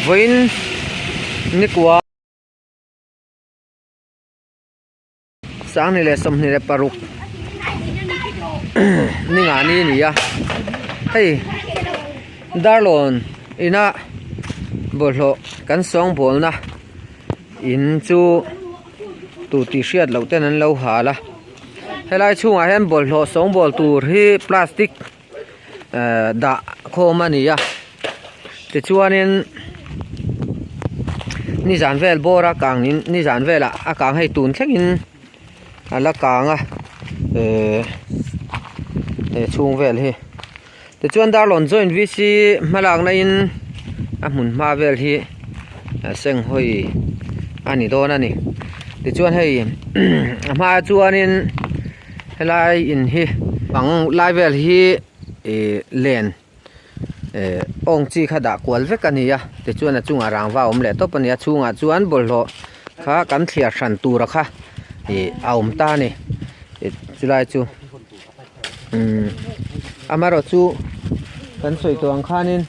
Vawiin nikua Sanghnih leh 26 ni nga ni a ni a hei Darlawn ina bawlhhlawh kan sawngbawlna in chu tu tih hriat loh ten an lo hal a helai chhungah hian bawlhhlawh sawngbawl tur hi plastic ehh dah khawm a ni a tichuanin nizan vel bawr a kang in nizan velah a kang hei tun thlengin a la kang a ehh he chhung vel hi tichuan Darlawn joint V C hmalakna in a hmun hma vel hi seng hawi a ni dawn a ni tichuan hei a hmaah chuanin helai in hi bang lai vel hi ih len eh awng chi kha dah kual vek a ni a tichuan a chungah rangva a awm leh tawp a ni a chhungah chuan bawlhhlawh kha kan thliar hran tura kha ih a awm ta a ni chulai chu umm amaherawhchu kan sawi tawh ang khanin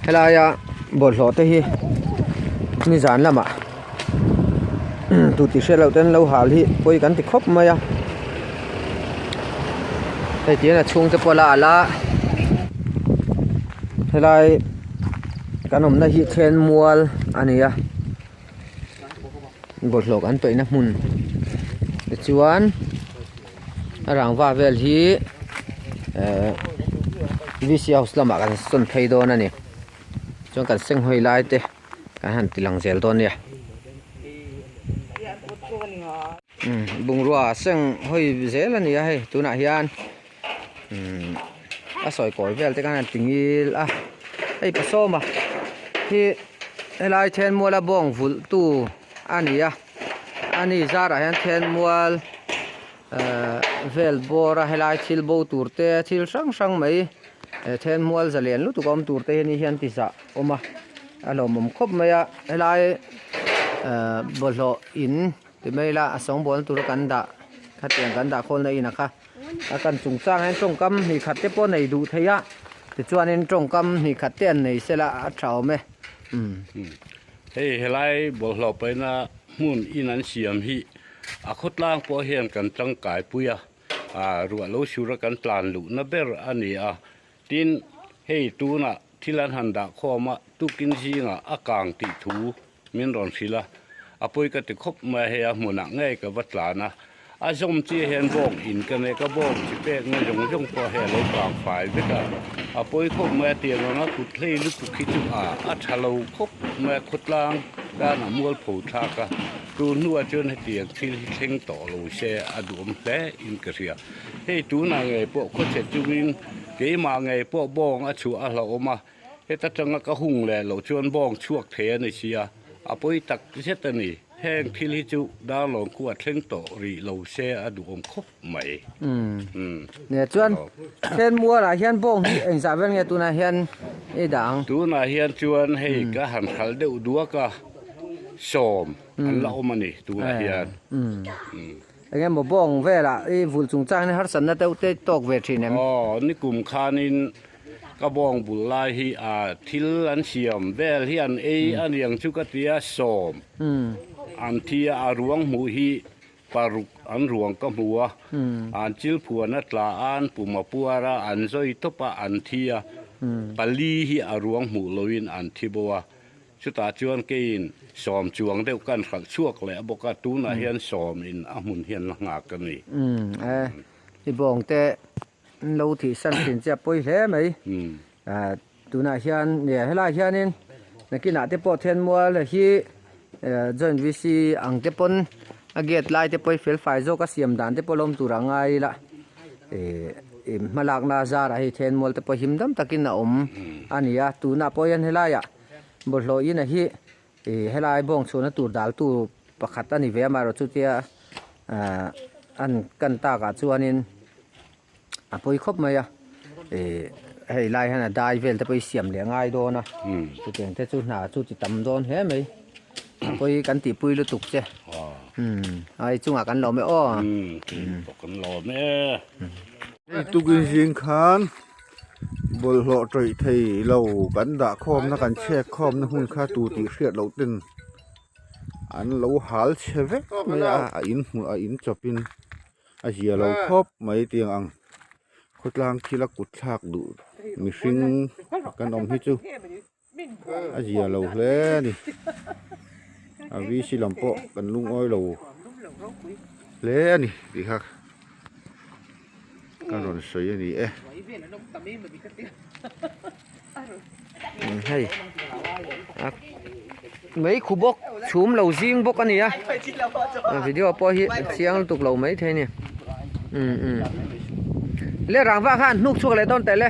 helaia bawlhhlawh te hi nizan lamah tu tih hriat loh ten lo hal hi pawi kan ti khawp mai a hei tihian a chhungte pawh la alh a helai kan awmna hi thlenmual a ni a. Bawlhhlawh kan paihna hmun tichuan a rangva vel hi ehh V C house lamah kan sawn phei dawn a ni chuan kan senghawi lai te kan han ti lang zel dawn a nia umm bungrua senghawi zel a ni a hei tunah hian umm a sawi kawi vel te khan an ti ngil a hei pasawma hi helai thenmuala bawng vulh tu a ni a ani zarah hian thenmual ehh vel bawr a helai thil bo tur te thil hrang hrang mai thenmual zalen lutuk a awm tur te hi ni hian ti zah awm a a lawmawm khawp mai a helai ehh bawlhhlawh in ti mai ila a sawngbawl tura kan dah khatiang kan dah khawlna inah kha. A kan chungchang hian tawngkam hnih khat te pawh nei duh thei a tichuanin tawngkam hnih khat te an nei sela a tha awm e umm. Hei helai bawlhhlawh paihna hmun in an siam hi a khawtlang pawh hian kan tangkai pui a, ah ruah lo sura kan tlan luhna ber a ni a, tin hei tunah thil an han dah khawm a tukin zingah a kang tih thu Min rawn hrilh a, a pawi ka ti khawp mai a, hei a hmunah ngei ka va tlan a, a zawm chiah hian bawng in ka nei ka bawng chi pek na zawng zawng pawh hei a lo kang fai vek a, a pawi khawp mai a tiang ang a kut hlei lutuk hi chu a a tha lo khawp mai a khawtlang tan a mualpho thlak a, tun hnuah chuan hetiang thil hi thleng tawh lo se a duhawm hle in ka hria, hei tunah ngei pawh khawchhe chungin keimah ngei pawh bawng a chhuah a hlauhawm a. Heta tanga ka hung leh loh chuan bawng chhuak thei a ni sia, a pawi tak zet a ni. Heng thil hi chu Darlawn khu a thleng tawh rih lo se a duhawm khawp mai. Umm. Nia chuan Thenmualah hian bawng hi engzah vel nge tunah hian i dah ang? Tunah hian chuan hei ka han hral deuh duak a, sawm an la awm a ni tunah hian. Umm. Eng emaw bawng velah i vul chungchang hian harsatna deuh te tawk ve thin em? Aw, nikum khanin Ka bawng bul lai hi a thil an siam vel hi an ei a niang chu ka ti a, sawm an thi a, a ruang hmuh hi paruk an ruang ka hmu a, an chil phuan a tla a, an pum a puar a, an zawi tawp a, an thi a, pali hi a ruang hmuh loin an thi bo a, chutah chuan keiin sawm chuang deuh ka an hralh chhuak leh bawk a, tunah hian sawm in a hmun hian la nghak a ni. I bawng te An lo thih san thin che a pawi hle mai. Tunah hian nge helaiah hianin nakinah te pawh Thenmual hi joint VC ang te pawn a gate lai te pawh hi fel fai zawk a siam dan te pawh lawm tur a ngai ila ih hmalakna zarah hei Thenmual te pawh him dam takin a awm a ni a tunah pawh hian helaiah bawlhhlawh in a hi Ih helai bawng chhuahna tur daltu pakhat a ni ve amaherawh chutia ahh an kan takah chuanin a pawi khawp mai a ih hei lai hian a dai vel te pawh hi siam leh a ngai dawn a chutiang te chu hna chu ti tam dawn hle mai a pawi kan tihpui lutuk che umm a chungah kan lawm e aw. Kan lawm e. Tukin zing khan. Bawlhhlawh tawih thei lo kan dah khawmna kan chhek khawmna hmun kha tu tih hriat loh ten an lo hal chhe vek mai a a in hmuh a in chawpin a zia lo khawp mai tiang ang khawtlang thila kut thlak duh mihring kan awm hi chu. A zia lo hle a ni a VC lam pawh kan lungawi lo hle a ni tih kha ka rawn sawi a ni e. Hei mei khu bawk chhum lo zing bawk a ni a video pawh hi a chiang lutuk lo mai thei a ni um um le rangva khan hnuk chhuak leh dawn teh le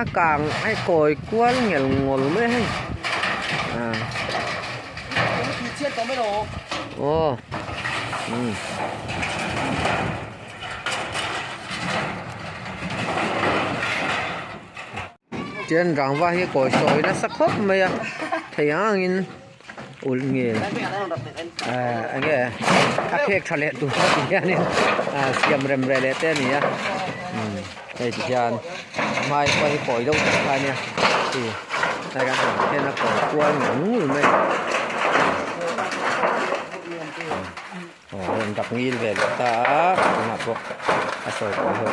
a kang a kawi kual ngel ngawl mai a hei ah aw um. Tian rangva hi kawi sawi nasa khawp mai a thei ang angin ulh ngel eh enge a phek tha leh tur a ti hianin ah siam rem reh leh te a ni a umm hei ti hian hmai pawh hi kawi deuh tak kha a nia hei tlai kan hmuh ang hian a kawi kual ngel ngul mai a aw rawn dak ngil ve leh ta a tunah pawh a sawi kawi ho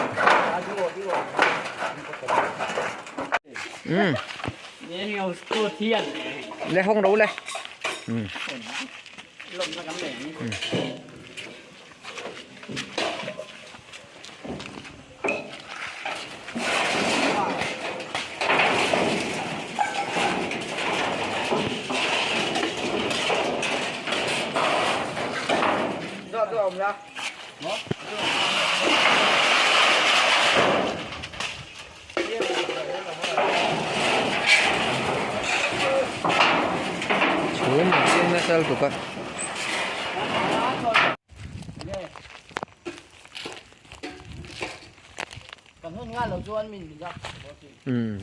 umm le hawng ro le umm Chhum a chiang nasa lutuk a. Umm.